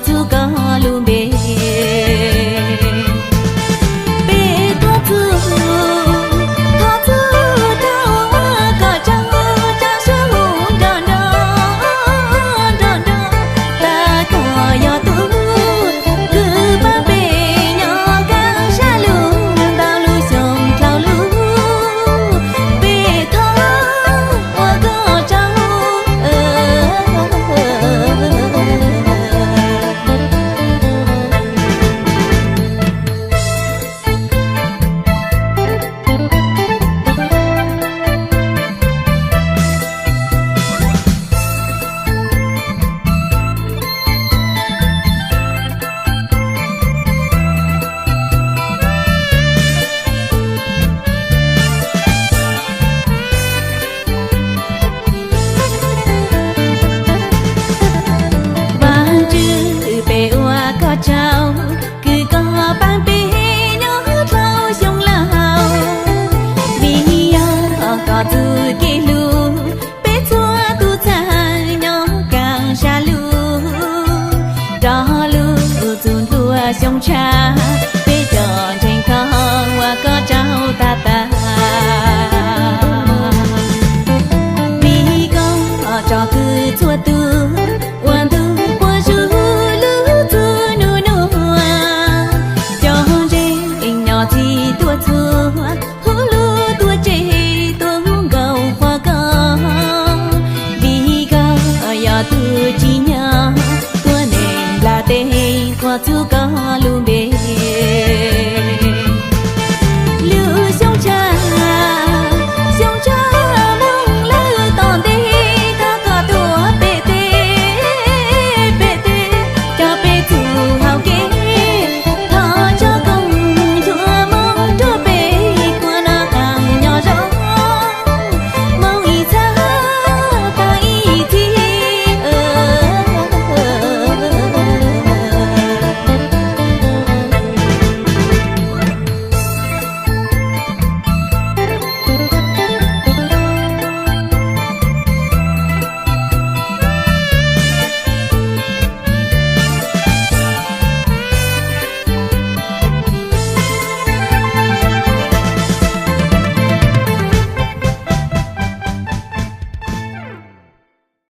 txug koj lub npe. Peb thov txug, thov txug rau ua koj tsaug, tsaug xyoo nrog nrog, nrog nrog, tas koj yog tug kws pab peb nyob kaaj sab lug ntau lub xyoo dlau lug. Peb thov ua koj tsaug. Vaajtswv, peb ua koj tsaug kws koj paab peb nyob dlau xyoo lawm, vim yog koj txuj kev hlub peb txhua tug txhaj nyob kaaj sab lug. Rov lug txug ntua xyoo tshaj, peb cov ntseeg koj ua koj tsaug tag tag. Vim koj tso kws txhua tug ua ntug puab zug lug txug nub nuav, cov ntseeg nyob txhij tuaj txhua, huv lug tuaj tseg tuaj hu nkaus qhuas koj. Vim koj yog tug tsim nyog tuab neeg nplaj teb, qhuas txug